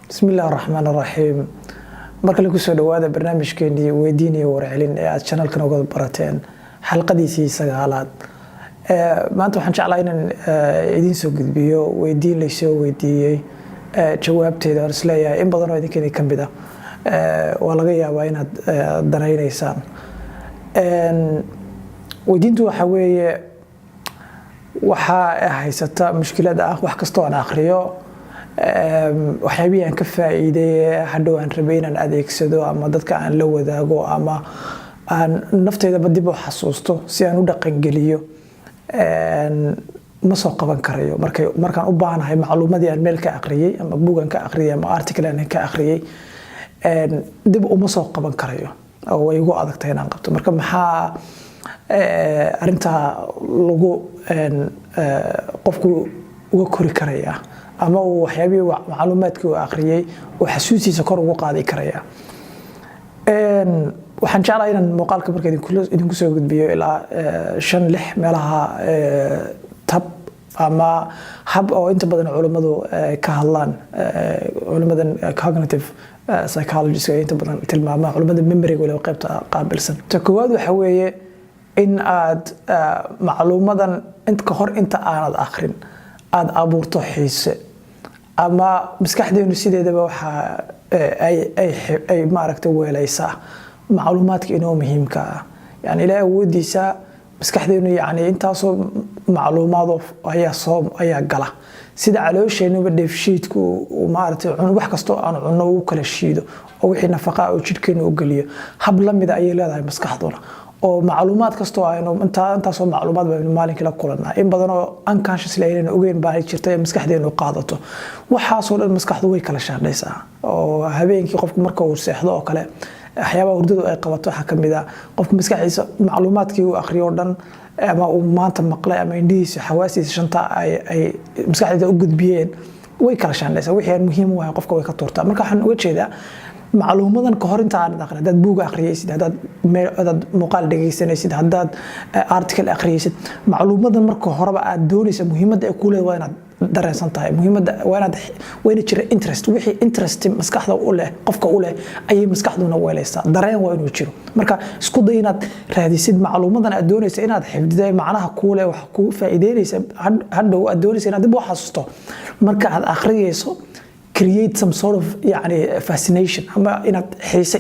Bismi illahi raxmaan raxiim. Mar kale kusoo dhawaada barnaamijkeenii weydiin iyo warcelin ee aad channelkan uga barateen, xalqadiisii 9aad. Maanta waxaan jeclaa inaan idiin soo gudbiyo weydiin laysoo weydiiyey jawaabteeda aan isleeyahay in badan oo idinkeeni ka mid ah waa laga yaabaa inaad danaynaysaan. Weydiintu waxa weeye: waxaa haysata mushkilad ah wax kastoo aan akhriyo, waxyaabihii aan ka faa'iiday, hadhow aan rabay inaan adeegsado ama dadka aan la wadaago ama aan nafteydaba dib u xasuusto si aan u dhaqangeliyo, ma soo qaban karayo. Markaan u baahanahay macluumadii aan meel ka akhriyey ama buug aan ka akhriyey ama article aan ka akhriyey, dib uma soo qaban karayo oo way igu adagtahay inaan qabto. Marka maxaa arrintaa lagu qofku uga kori karayaa ama uu waxyaabihii macluumaadkii uu akhriyey uu xasuustiisa kor ugu qaadi karaya? Waxaan jeclahay inaan muuqaalka marka idinku soo gudbiyo ilaa shan lix meelaha tab ama hab oo inta badan culimmadu ka hadlaan, culimmadan cognitive psychologist ay inta badan tilmaamaan, culimmada memoryga waliba qaybta qaabilsan. Ta koowaad waxa weeye in aad macluumadan ka hor inta aanad akhrin aada abuurto xiise ama maskaxdeenu sideedaba waxaa ay maaragtay weelaysaa macluumaadka inoo muhiimka ah. Yani Ilaahay awoodiisa, maskaxdeenu yani intaasoo macluumaado ayaa soo ayaa gala, sida caloosheenuba dheefshiidku maaragtay wax kastoo aan cunno uu kala shiido oo wixii nafaqa uu jidhkeenu u geliyo, hab lamida ayay leedahay maskaxduna oo macluumaad kastoo aynu intaasoo macluumaad baynu maalinkii la kulanaa, in badan oo unconsciously aynaynu ogeyn baa jirta ee maskaxdeenu qaadato. Waxaasoo dhan maskaxdu way kala shaandhaysaa oo habeenkii qofku marka uu seexdo oo kale, waxyaabaha hurdadu ay qabato waxaa kamid ah qofku maskaxdiisa macluumaadkii uu akhriyo oo dhan ama uu maanta maqlay ama indhihiisa, xawaasiisa shanta ay maskaxdiisa u gudbiyeen, way kala shaandhaysaa. Wixii aan muhiim u ahayn qofka way ka tuurtaa. Marka waxaan uga jeedaa, macluumadan ka hor inta aanad aqrin, haddaad buug akhriyaysid, haddaad muuqaal dhegaysanaysid, haddaad article akhriyaysid, macluumadan marka horeba aad doonaysa muhiimadda ay ku leedahay waa inaad dareensan tahay. Muhiimadda waa ina jira interest. Wixii interest maskaxda u leh, qofka u leh, ayay maskaxduna weelaysaa. Dareen waa inuu jiro. Marka isku day inaad raadisid macluumadan aad doonaysa inaad xifdido ee macnaha kuu leh, wax kuu faa'iideynaysa, hadhow aad doonaysa inaad dib u xasuusto. Marka aad akhriyayso, create some sort of yani fascination ama inaad xiise